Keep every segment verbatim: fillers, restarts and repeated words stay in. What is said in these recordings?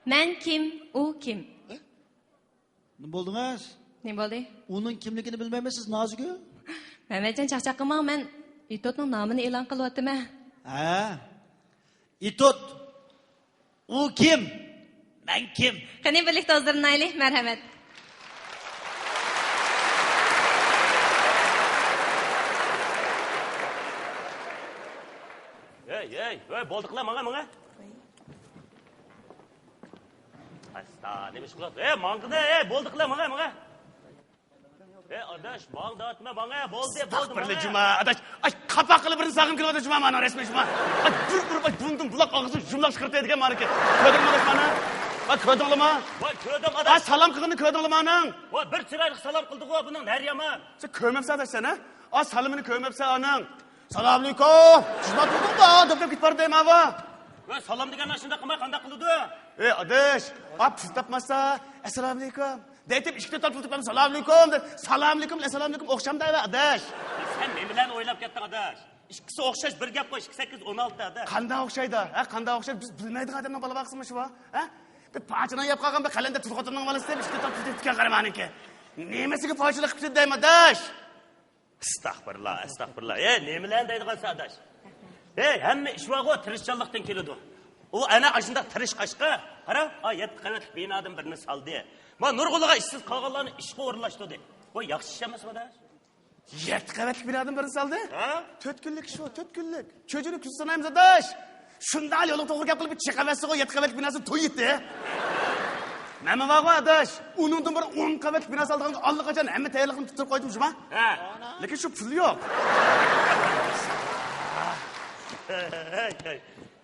مەن كىم، ئۇ كىم؟ نېمە بولدىڭىز؟ نېمە بولدى؟ ئۇنىڭ كىملىكىنى بىلمەيمەن، سىز نازۇگۈل؟ مەمەتجان، چاقچاق قىلماڭ، مەن ئىتوتنىڭ نامىنى ئېلان قىلىۋاتىمەن. ھە؟ ئىتوت. ئۇ كىم؟ مەن كىم؟ قېنى، بىرلىكتە ھۇزۇرلىنايلى. مەرھەمەت. ھەي، ھەي، ھەي، بولدى قىلە، ماڭا، ماڭا. ئاستا، نېمە ئىش قىلىۋاتىسىز؟ ھەي، ماڭغىنە، ھەي، بولدى قىلە، ماڭا، ماڭا. ئەي ئاداش، ماڭ دەۋاتىمەن، ماڭە، بولدى، بولدى، ئەستەغپىرۇللا، ماڭە. جۇما ئاداش. ئاي، قاپاق قىلىپ بىرنى سالغىم كېلىۋاتىدۇ، جۇما، مانا رەسمىي، جۇما. ئاي، بىر ئۇرۇپ، ئاي، بۇندىن بۇلاق ئاغزىدىن يۇمىلاق چىقىرىپ دەيدىكەن مانىكى. كۆردۈڭمۇ ئاداش مانا؟ ئاي، كۆردۈڭلىما؟ ۋاي، كۆردۈم ئاداش. ئاي، سالام قىلغىنىنى كۆردۈڭلىما ئانىڭ؟ ۋاي، بىر چىرايلىق سالام قىلدىغۇ، بۇنىڭ نەرى يامان. سەن كۆرمەپسەن ئاداش سەن، ھە؟ ئاي، سالىمىنى كۆرمەپسەن ئانىڭ. سالامۇئەلەيكۇم. جۇما تۇردۇڭمۇ؟ دەپ دەپ كېتىپ بارىدۇ دەيمەن، ۋا. ۋاي، سالام دېگەن ئاشۇنداق قىلماي قانداق قىلىدۇ؟ ئەي ئاداش، ئاي، پۇل تاپماسا، ئەسسالامۇئەلەيكۇم دەيتىپ، ئىككى تۆت تال پۇل تېپىپ، سالامئەلەيكۇم دەپ، سالامئەلەيكۇم، ئەسسالامئەلەيكۇم ئوخشامدۇ ئاداش؟ سەن نېمىلەرنى ئويلاپ كەتتىڭ ئاداش؟ ئىككىسى ئوخشاش، بىر گەپ قوش، ئىككى سەككىز ئون ئالتە ئاداش. قانداق ئوخشايدۇ؟ ھە، قانداق ئوخشايدۇ؟ بىز بىلمەيدىغان ئادەمنىڭ بالا باقسىمۇ شۇ، ھە؟ بىر پاچىنى يەپ قالغان بىر قەلەندەر تۇز خوتۇننىڭ بالىسى دەپ ئىككى تال پۇل تېپىپتىكەن قارا مانىڭكى. نېمىسىگە پاچىلىق قىپتۇ دەيمەن ئاداش؟ ئەستەغپىرۇللا، ئەستەغپىرۇللا. ھەي، نېمىلەرنى دەيدىغانسەن ئاداش؟ ھەي، ھەممە ئىش بارغۇ، تىرىشچانلىقتىن كېلىدۇ. ئۇ ئەنە ئاشۇنداق تىرىشقاچقا، قارا، ئا، يەتتە قەۋەتلىك بىنادىن بىرنى سالدى. ما نۇرغۇنلىغان ئىشسىز قالغانلارنى ئىشقا ئورۇنلاشتۇردى. بۇ ياخشى ئىش ئەمەسمۇ ئاداش؟ يەتتە قەۋەتلىك بىنادىن بىرنى سالدى؟ ھە؟ تۆت كۈنلۈك ئىش ئۇ، تۆت كۈنلۈك. چۆچۈرە كۈز سانايمىز ئاداش. شۇنداق يولغا توغرا گەپ قىلىپ، چىقىۋەتسىغۇ، يەتتە قەۋەتلىك بىناسى توي ئېتى. مەنمۇ بارغۇ ئاداش، ئۇنىڭدىن بىر ئون قەۋەتلىك بىنا سالىدىغانغا ئاللىقاچان ھەممە تەييارلىقنى پۈتتۈرۈپ قويدۇم جۇما. ھە. لېكىن شۇ پۇل يوق. ھەي، ھەي،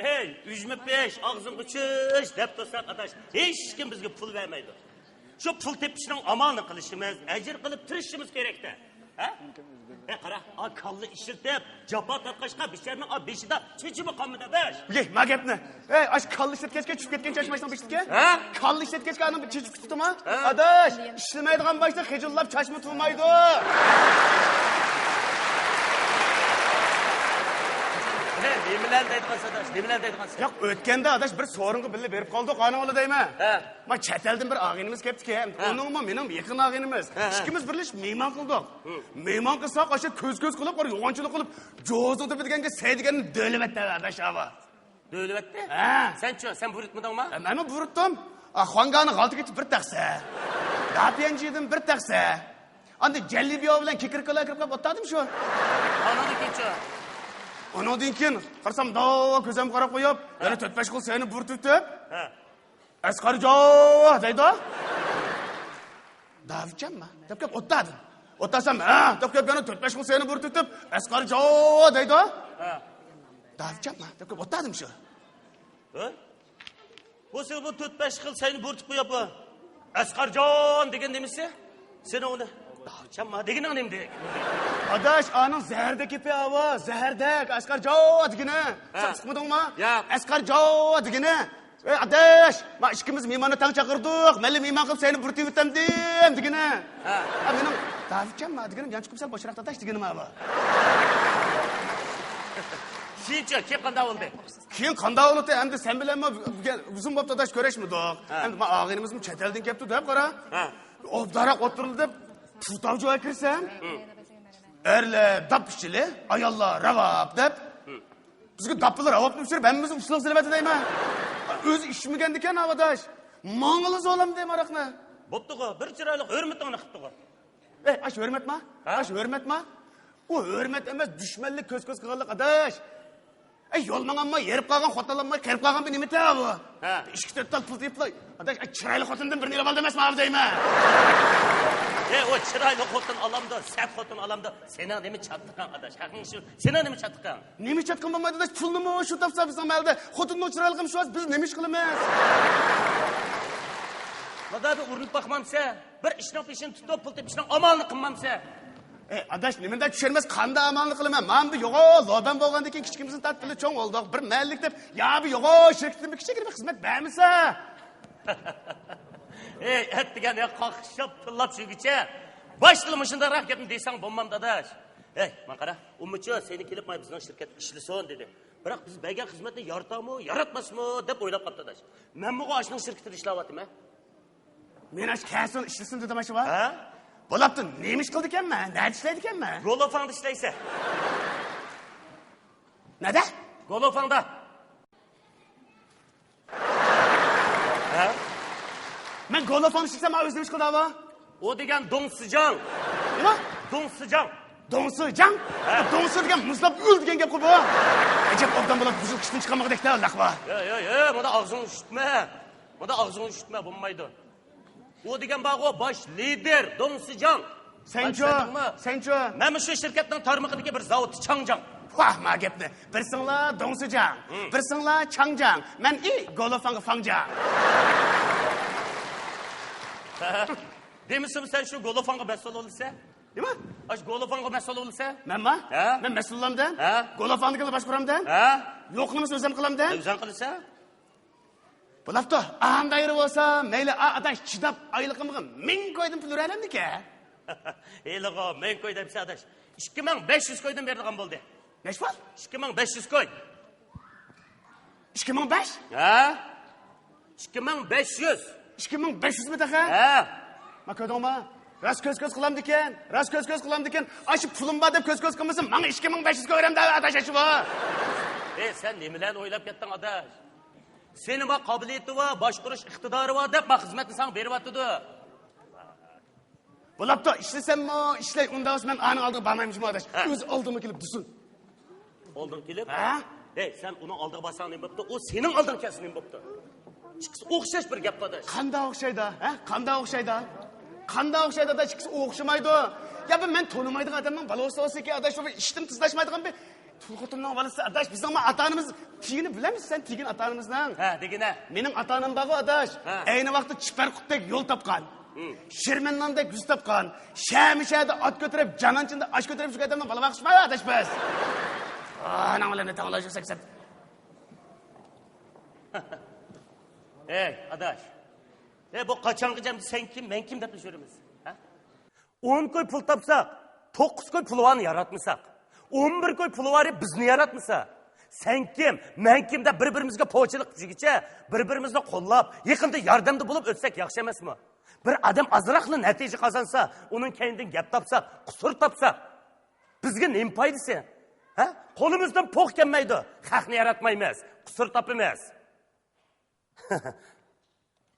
ھەي، ئۈجمە پىش، ئاغزىڭغا چۈش دەپ تۇرساق ئاداش، ھېچكىم بىزگە پۇل بەرمەيدۇ. شۇ پۇل تېپىشنىڭ ئامالىنى قىلىشىمىز، ئەجىر قىلىپ تىرىشىشىمىز كېرەكتە. ھە؟ ئە، قارا، ئا، كاللا ئىشلىتىپ، جاپا تارتقاچقا، بىچارىنىڭ، ئا، بېشىدا چېچىمۇ قالمىدى، ئاداش. يەي، ما گەپنى. ئەي، ئاش كاللا ئىشلەتكەچكە چۈشۈپ كەتكەن چاچ باشنىڭ بېشىدىكى. ھە؟ كاللا ئىشلەتكەچكە ئانىڭ چېچى پۈتۈپتۇما؟ ھە؟ ئاداش، ئىشلىمەيدىغان باشتا خىجىللاپ چاچمۇ تۇۋىمايدۇ. نېمىلەرنى دەيدىغانسەن، ئاداش؟ نېمىلەرنى دەيدىغانسەن؟ ياق، ئۆتكەندە، ئاداش، بىر سورۇنغا بىللە بېرىپ قالدۇق، ئانىڭ ئالدى دەيمەن. ھە. ما چەت ئەلدىن بىر ئاغىنىمىز كەپتىكەن. ھە. ئۇنىڭمۇ مېنىڭ يېقىن ئاغىنىمىز. ھە، ھە. ئىككىمىز بىرلىشىپ مېھمان قىلدۇق. ھە. مېھمان قىلساق، ئاشۇ كۆز-كۆز قىلىپ، بىر يوغانچىلىق قىلىپ، جوزىنىڭ تۆپى دېگەنگە سەي دېگەننى دۆلىۋەتتى ئاداش ئاۋۇ. دۆلىۋەتتى؟ ھە. سەنچۇ، سەن بۇيرۇتمىدىڭما؟ ھە، مەنمۇ بۇيرۇتتۇم. ئا، خۇاڭگانىڭ غالتىكى بىر تەخسە. داپيەنجىدىن بىر تەخسە. ئاندىن جەللىبىيو بىلەن كىكىركىلا كىرىپ قېلىپ ئولتۇردۇمشۇ. ئانىڭدىن كېيىنچۇ؟ ئۇنىڭدىن كېيىن قارىسام، داۋا كۆزۈمگە قاراپ قويۇپ، ھە. يەنە تۆت-بەش خىل سەينى بۇيرۇتۇۋېتىپ، ھە. ئەسقەرجان دەيدۇ. داۋۇتجانما دەپ كەپ ئولتۇردۇم. ئولتۇرسام، ھە دەپ كەپ يەنە تۆت-بەش خىل سەينى بۇيرۇتۇۋېتىپ، ئەسقەرجان دەيدۇ. ھە. داۋۇتجانما دەپ كەپ ئولتۇردۇمشۇ. ھە؟ بۇ سېنىڭ بۇ تۆت-بەش خىل سەينى بۇيرۇتۇپ قويۇپ، ئەسقەرجان دېگەن نېمىسى؟ سېنىڭ ئۇنى داۋۇتجانما دېگىنىڭ نېمىدى؟ ئاداش، ئانىڭ زەھەردەك گېپى ئاۋۇ، زەھەردەك، ئەسقەرجان دېگىنى. ھە. سەن ئۇقمىدىڭما؟ ياق. ئەسقەرجان دېگىنى. ئەي ئاداش، ما ئىككىمىز مېھماننى تەڭ چاقىردۇق، مەنلا مېھمان قىلىپ سەينى بۇيرۇتۇۋېتەمدىم دېگىنى. ھە. ئا، مېنىڭ داۋۇتجانما دېگىنىم يانچۇقۇم سەل بوشراق ئاداش دېگىنىم ئاۋۇ. كېيىنچە، كېيىن قانداق بولدى؟ كېيىن قانداق بولدى؟ ئەمدى سەن بىلەنمۇ ئۇزۇن بوپتۇ ئاداش، كۆرۈشمىدۇق. ھە. ئەمدى ما ئاغىنىمىزمۇ چەت ئەلدىن كەپتۇ دەپ قارا. ھە. ئوبدانراق ئولتۇرۇلدى دەپ پۇل تاۋجۇغا كىرسەم، ھە. ئەرلەر داپ ئىچىلى، ئاياللار راۋاپ دەپ، ھە. بىزگە داپپىلار راۋاپنى ئۇچۇرۇپ، ھەممىمىزنى ئۇچىلىق سېلىۋەتتى دەيمەن. ئۆزى ئىچمىگەندىكەن ئاداش. ماڭىلا زورلامدى دەيمەن ئاراقنى. بوپتىغۇ، بىر چىرايلىق ھۆرمىتىڭنى قىپتىغۇ. ئەي، ئاش ھۆرمەتما؟ ھە؟ ئاش ھۆرمەتما؟ ئۇ ھۆرمەت ئەمەس، دۈشمەنلىك كۆز-كۆز قىلغانلىق ئاداش. ئەي، يول ماڭالماي ھېرىپ قالغان، خوتۇن ئالالماي قېرىپ قالغان بىر نېمىتە بۇ؟ ھە. ئىككى تۆت تال پۇل تېپىپلا، ئاداش، ئەي، چىرايلىق خوتۇندىن بىرنى ئېلىۋالدى ئەمەسمۇ ئاۋۇ دەيمەن. ئەي، ئۇ چىرايلىق خوتۇن ئالامدۇ، سەت خوتۇن ئالامدۇ، سېنىڭ نېمە چاتىقىڭ ئاداش؟ ھەقنىڭ شۇ، سېنىڭ نېمە چاتىقىڭ؟ نېمە چاتىقىم بولمايدۇ ئاداش، پۇلنىمۇ شۇ تاپسا بىزنىڭ مەھەللىدە، خوتۇننىڭ چىرايلىقىمۇ شۇ، بىز نېمە ئىش قىلىمىز؟ مادا بىر ئۇرۇنۇپ باقمامسە، بىر ئىشنىڭ پېشىنى تۇتۇپ، پۇل تېپىشنىڭ ئامالىنى قىلمامسە. ئەي، ئاداش، نېمىنداق چۈشەنمەس، قانداق ئامالنى قىلىمەن؟ مانا بۇ يوغان لوبەن بولغاندىن كېيىن كىچىكىمىزدىن تارتىپ بىللە چوڭ بولدۇق. بىر مەھەللىك دەپ، يا بۇ يوغان شىركىتىدىن بىر كىچىككىنە بىر خىزمەت بەرمىسە. ئەتىگەن يا قاقشاپ تىللاپ شۇگىچە باشتىلا مۇشۇنداقراق گەپنى دېسەڭ بولمامدۇ ئاداش؟ ھەي، ماڭا قارا، ئۇمۇچۇ سېنى كېلىپ ماي بىزنىڭ شىركەتتە ئىشلىسۇن دېدى. بىراق بىز بەرگەن خىزمەتنى يارىتامۇ، ياراتماسمۇ دەپ ئويلاپ قاپتۇ ئاداش. مەنمۇ ئاشۇنىڭ شىركىتىدە ئىشلەۋاتىمەن. مەن ئاشۇ كەسىنى ئىشلىسۇن دېدىم ئاشۇ. ھە؟ بولاپتۇ، نېمە ئىش قىلىدىكەنمەن؟ نەدە ئىشلەيدىكەنمەن؟ گولوفاڭدا ئىشلەيسەن. نەدە؟ گولوفاڭدا. ھە؟ مەن گولوفاڭدا ئىشلىسەم، ماڭا ئۆزى نېمە ئىش قىلىدۇ ئاۋۇ؟ ئۇ دېگەن دۇڭسىجاڭ. نېمە؟ دۇڭسىجاڭ. دۇڭسىجاڭ؟ ھە. دۇڭسى دېگەن مۇزلاپ ئۆل دېگەن گەپ بۇ. ئەجەب ئوبدان بولۇپ بۇزۇل قىشتىن چىقالمىغۇدەكتە، لەقۋا. يا، يا، يا، مانا ئاغزىڭنى ئۇشتۇرتما. مانا ئاغزىڭنى ئۇشتۇرتما، بولمايدۇ. ئۇ دېگەن بارغۇ، باش لىدېر، دۇڭسىجاڭ. سەنچۇ؟ سەنچۇ؟ مەن مۇشۇ شىركەتنىڭ تارمىقىدىكى بىر زاۋۇت چاڭجاڭ. ۋاھ، ما گەپنى. بىرسىڭلار دۇڭسىجاڭ، ھىم. بىرسىڭلار چاڭجاڭ. مەن ئى گولوفاڭغا فاڭجاڭ. دېمىسىمۇ سەن شۇ گولوفاڭغا مەسئۇل بولىسەن؟ نېمە؟ ئاشۇ گولوفاڭغا مەسئۇل بولىسەن؟ مەنما؟ ھە؟ مەن مەسئۇللامدىم؟ ھە؟ گولوفاڭدىكىلا باشقۇرامدىم؟ ھە؟ يوقنىمىسى ئۆزۈم قىلامدىم؟ ئۆزۈڭ قىلىسەن؟ بولاپتۇ. ئاندايرى بولسا، مەيلى، ئا-، ئاداش، چىداپ ئايلىقىمغا مىڭ كويدىن پۇل بېرەلەمدىكەن. ھېلىغۇ مىڭ كوي دەپسە، ئاداش. ئىككى مىڭ بەش يۈز كويدىن بېرىدىغان بولدى. نەچچە پۇل؟ ئىككى مىڭ بەش يۈز كوي. ئىككى مىڭ بەش؟ ھە؟ ئىككى مىڭ بەش يۈز. ئىككى مىڭ بەش يۈزمۇ تېخى؟ ھە. ما كۆردۈڭمۇ؟ راست كۆز-كۆز قىلامدىكەن، راست كۆز-كۆز قىلامدىكەن. ئاشۇ پۇلۇم بار دەپ كۆز-كۆز قىلمىسا، ماڭا ئىككى مىڭ بەش يۈز كوي بېرەمدۇ، ئاداش، ئاشۇ بۇ. ئەي، سەن نېمىلەرنى ئويلاپ كەتتىڭ، ئاداش؟ سېنىڭ بار قابىلىيىتى بار، باشقۇرۇش ئىقتىدارى بار دەپ ما خىزمەتنى ساڭا بېرىۋاتىدۇ. بولاپتۇ، ئىشلىسەممۇ ئىشلەي، ئۇنداق بولسا مەن ئانىڭ ئالدىغا بارمايمەن، ئاداش. ھە. ئۆزى ئالدىمغا كېلىپ دېسۇن. ئالدىڭغا كېلىپ؟ ھە؟ ھەي، سەن ئۇنىڭ ئالدىغا بارساڭ نېمە بوپتۇ؟ ئۇ سېنىڭ ئالدىڭغا كەلسە نېمە بوپتۇ؟ ئىككىسى ئوخشاش بىر گەپ، ئاداش. قانداق ئوخشايدۇ؟ ھە؟ قانداق ئوخشايدۇ؟ قانداق ئوخشايدۇ، ئاداش؟ ئىككىسى ئوخشىمايدۇ. يا بۇ مەن تونۇمايدىغان ئادەمنىڭ بالىسى بولسىكى، ئاداش، بۇ ئىشتىن تېزلاشمايدىغان بىر تۇل خوتۇننىڭ بالىسى، ئاداش، بىزنىڭ ئاتا-ئانىمىز تېگىنى بىلەمسەن سەن، تېگىن ئاتا-ئانىمىزنىڭ؟ ھە، دېگىنە. مېنىڭ ئاتا-ئانام بارغۇ، ئاداش. ھە. ئەينى ۋاقىتتا چىپەرقۇتتەك يول تاپقان. ھىم. شىرمەنناندەك يۈز تاپقان. شەمىشەدە ئات كۆتۈرۈپ، جانانچىندا ئاش كۆتۈرۈپ يۈرگەن ئادەمنىڭ بالا باقىشى بار، ئاداش، بىز. ئاناڭ بىلەن ئاتاڭ ئۇلاشىپ سەكسەپ. ئەي، ئاداش. ئەي، بۇ قاچانغىچە سەن كىم، مەن كىم دەپ يۈرىمىز؟ ھە؟ ئون كوي پۇل تاپساق، توققۇز كوي پۇلۋارنى ياراتمىساق، ئون بىر كوي پۇلۋارى بىزنى ياراتمىسا، سەن كىم، مەن كىم دەپ بىر-بىرىمىزگە پوچىلىق چۈشكىچە، بىر-بىرىمىزنى قوللاپ، يېقىندا ياردەمدە بولۇپ ئۆتسەك ياخشى ئەمەسمۇ؟ بىر ئادەم ئازراقلا نەتىجە قازانسا، ئۇنىڭ كەينىدىن گەپ تاپساق، قۇسۇر تاپساق، بىزگە نېمە پايدىسى؟ ھە؟ قولىمىزدىن پوق كەلمەيدۇ، خەقنى ياراتمايمىز، قۇسۇر تاپىمىز.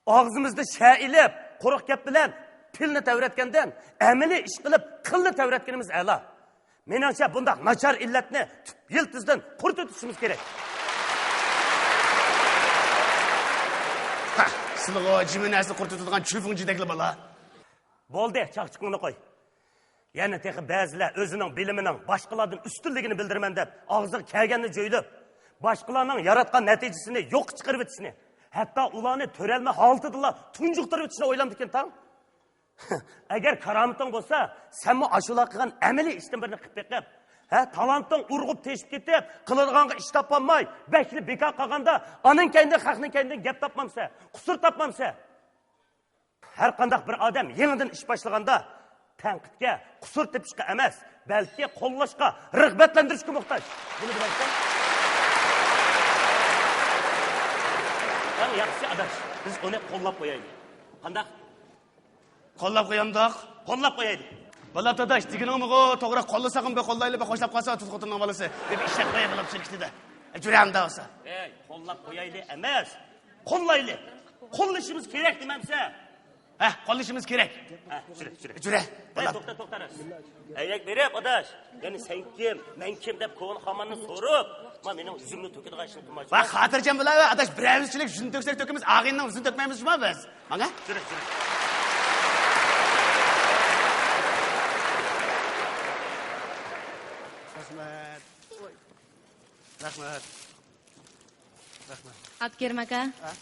ئاغزىمىزدا شە ئېلىپ، قۇرۇق گەپ بىلەن پىلنى تەۋرەتكەندىن، ئەمەلىي ئىش قىلىپ، قىلنى تەۋرەتكىنىمىز ئەلا. مېنىڭچە، بۇنداق ناچار ئىللەتنى تۈپ يىلتىزىدىن قۇرۇتۇۋېتىشىمىز كېرەك. ھە، سىلىغۇ جىمى نەرسىنى قۇرۇتۇۋېتىدىغان چۈلفۈڭ جىدەكلا بالا. بولدى، چاقچىقىڭنى قوي. يەنە تېخى بەزىلەر ئۆزىنىڭ بىلىمىنىڭ باشقىلاردىن ئۈستۈنلۈكىنى بىلدۈرىمەن دەپ، ئاغزىغا كەلگەننى جۆيلۈپ، باشقىلارنىڭ ياراتقان نەتىجىسىنى يوققا چىقىرىۋېتىشنى، ھەتتا ئۇلارنى تۆرەلمە ھالىتىدىلا تۇنجۇقتۇرۇۋېتىشنى ئويلامدىكىن تاڭ. ئەگەر كارامىتىڭ بولسا، سەنمۇ ئاشۇلار قىلغان ئەمەلىي ئىشتىن بىرنى قىلىپ بېقىپ، ھە، تالانتىڭ ئۇرغۇپ تېشىپ كېتىپ، قىلىدىغانغا ئىش تاپالماي، بەكلا بىكار قالغاندا، ئانىڭ كەينىدىن، خەقنىڭ كەينىدىن گەپ تاپمامسەن، قۇسۇر تاپمامسەن؟ ھەر قانداق بىر ئادەم يېڭىدىن ئىش باشلىغاندا، تەنقىدكە، قۇسۇر تېپىشقا ئەمەس، بەلكى قوللاشقا، رىغبەتلەندۈرۈشكە موھتاج. بۇنى بىلەمسەن؟ ئەڭ ياخشىسى، ئاداش، بىز ئۇنى قوللاپ قويايلى. قانداق؟ قوللاپ قويامدۇق؟ قوللاپ قويايلى. بولاپتۇ، ئاداش، دېگىنىڭمىغۇ توغرا، قوللىساقمۇ بىر قوللايلى، بىر خوشلاپ قالسا، تۇز خوتۇننىڭ بالىسى دەپ ئىشلەپ قوياي، بولاپ شىركىتىدە. جۈرەمدە بولسا. ئەي، قوللاپ قويايلى ئەمەس، قوللايلى. قوللىشىمىز كېرەك دېمەمسە؟ ھە، قوللىشىمىز كېرەك. ھە، جۈرە، جۈرە. جۈرە. ئەي، توختا، توختا، راست. ئەينەك بېرىپ، ئاداش. يەنى سەن كىم، مەن كىم دەپ كونا خاماننى سورۇپ، ما مېنىڭ يۈزۈمنى تۆكىدىغان ئىشنى قىلمايسىز. ۋاھ، خاتىرجەم بولاۋەر، ئاداش، بىرەر يۈزچىلىك يۈزنى تۆكسەك تۆكىمىز، ئاغىنىنىڭ يۈزىنى تۆكمەيمىز جۇما بىز. ماڭا. جۈرە، جۈرە. رەھمەت. رەھمەت. رەھمەت. ئابدۇكېرىم ئاكا. ھە؟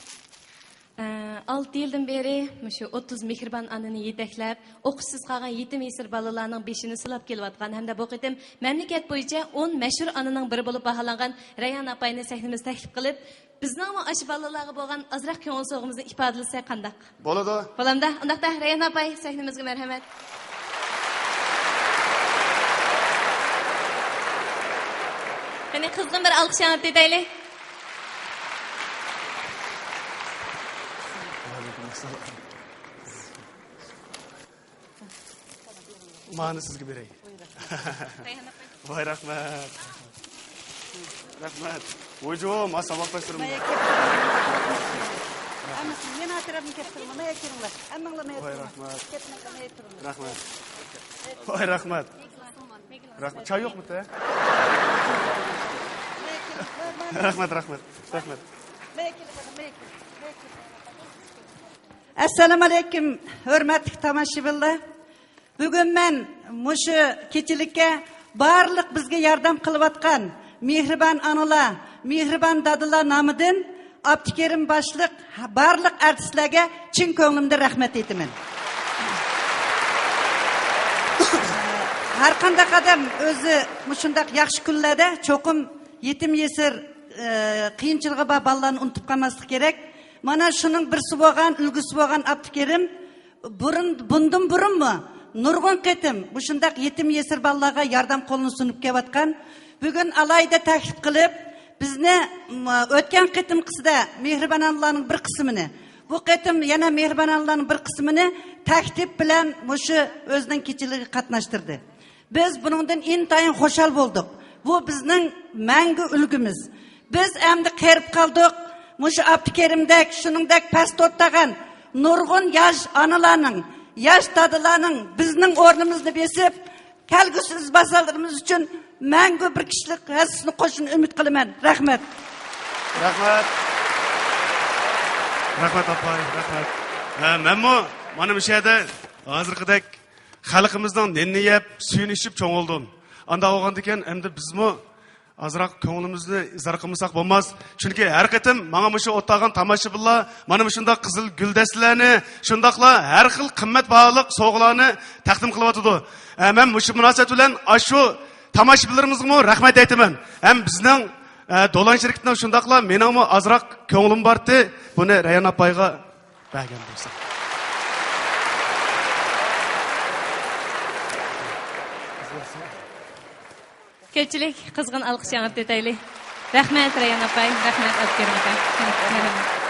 ئە، ئالتە يىلدىن بېرى مۇشۇ ئوتتۇز مېھرىبان ئانىنى يېتەكلەپ، ئوقۇشسىز قالغان يېتىم يېسىر بالىلارنىڭ بېشىنى سىلاپ كېلىۋاتقان ھەمدە بۇ قېتىم مەملىكەت بويىچە ئون مەشھۇر ئانىنىڭ بىرى بولۇپ باھالانغان رەيھان ئاپاينى سەھنىمىزگە تەكلىپ قىلىپ، بىزنىڭمۇ ئاشۇ بالىلارغا بولغان ئازراق كۆڭۈل سوۋغىمىزنى ئىپادىلىسەك قانداق؟ بولىدۇ. بولامدا؟ ئۇنداقتا رەيھان ئاپاي، سەھنىمىزگە مەرھەمەت. يەنە قىزغىن بىر ئالقىش ئاڭلىتىپ ئۆتەيلى. مانى سىزگە بېرەي. ۋاي، رەھمەت. رەھمەت. ۋويجۇم، ھە، ساۋاقداشلىرىم. ھەممىسى مېنىڭ ئەتراپىمغا كەپ تۇرۇڭلار. مايا كېلىڭلار. ھەممىڭلار مايا ۋاي، تۇرۇڭلار. رەھمەت. كەتمەڭلار، مايا تۇرۇڭلار. رەھمەت. ۋاي، رەھمەت. رەھمەت. چاي يوقمۇ تە؟ رەھمەت، رەھمەت. رەھمەت. مايا كېلىڭلار، مايا كېلىڭلار. ئەسسالامۇئەلەيكۇم، ھۆرمەتلىك تاماشىبىنلار. بۈگۈن مەن مۇشۇ كېچىلىككە بارلىق بىزگە ياردەم قىلىۋاتقان مېھرىبان ئانىلار، مېھرىبان دادىلار نامىدىن ئابدۇكېرىم باشلىق، بارلىق ئارتىسلارغا چىن كۆڭلۈمدىن رەھمەت ئېيتىمەن. ھەرقانداق ئادەم ئۆزى مۇشۇنداق ياخشى كۈنلەردە چوقۇم يېتىم يېسىر، ئە، قىيىنچىلىقى بار بالىلارنى ئۇنتۇپ قالماسلىق كېرەك. مانا شۇنىڭ بىرسى بولغان، ئۈلگىسى بولغان ئابدۇكېرىم بۇرۇن، بۇندىن بۇرۇنمۇ نۇرغۇن قېتىم مۇشۇنداق يېتىم يېسىر بالىلارغا ياردەم قولىنى سۇنۇپ كېلىۋاتقان. بۈگۈن ئالاھىدە تەكلىپ قىلىپ، بىزنى، م، ئۆتكەن قېتىمقىسىدە مېھرىبان ئانىلارنىڭ بىر قىسمىنى، بۇ قېتىم يەنە مېھرىبان ئانىلارنىڭ بىر قىسمىنى تەكلىپ بىلەن مۇشۇ ئۆزىنىڭ كېچىلىكىگە قاتناشتۇردى. بىز بۇنىڭدىن ئىنتايىن خۇشال بولدۇق. بۇ بىزنىڭ مەڭگۈ ئۈلگىمىز. بىز ئەمدى قېرىپ قالدۇق. مۇشۇ ئابدۇكېرىمدەك، شۇنىڭدەك پەستە ئولتۇرغان نۇرغۇن ياش ئانىلارنىڭ، ياش دادىلارنىڭ بىزنىڭ ئورنىمىزنى بېسىپ، كەلگۈسى ئىزباسارلىرىمىز ئۈچۈن مەڭگۈ بىر كىشىلىك ھەسسىسىنى قوشۇشىنى ئۈمىد قىلىمەن. رەھمەت. رەھمەت. رەھمەت، ئاپاي، رەھمەت. ھە، مەنمۇ مانا مۇشۇ يەردە ھازىرقىدەك خەلقىمىزنىڭ نېنىنى يەپ، سۈيىنى ئىچىپ چوڭ بولدۇم. ئانداق بولغاندىكىن، ئەمدى بىزمۇ ئازراق كۆڭلىمىزنى ئىزھار قىلمىساق بولماس. چۈنكى ھەر قېتىم ماڭا مۇشۇ ئولتۇرغان تاماشىبىنلار مانا مۇشۇنداق قىزىل گۈلدەستىلەرنى، شۇنداقلا ھەر خىل قىممەت باھالىق سوۋغىلارنى تەقدىم قىلىۋاتىدۇ. ئە، مەن مۇشۇ مۇناسىۋەت بىلەن ئاشۇ تاماشىبىنلىرىمىزغىمۇ رەھمەت ئېيتىمەن. ھەم بىزنىڭ، ئە، دولان شىركىتىنىڭ، شۇنداقلا مېنىڭمۇ ئازراق كۆڭلۈم بارتى. بۇنى رەيھان ئاپايغا بەرگەن بولسا. كۆپچىلىك قىزغىن ئالقىش ياڭرىتىپ ئۆتەيلى. رەھمەت، رەيھان ئاپاي. رەھمەت، ئابدۇكېرىم ئاكا.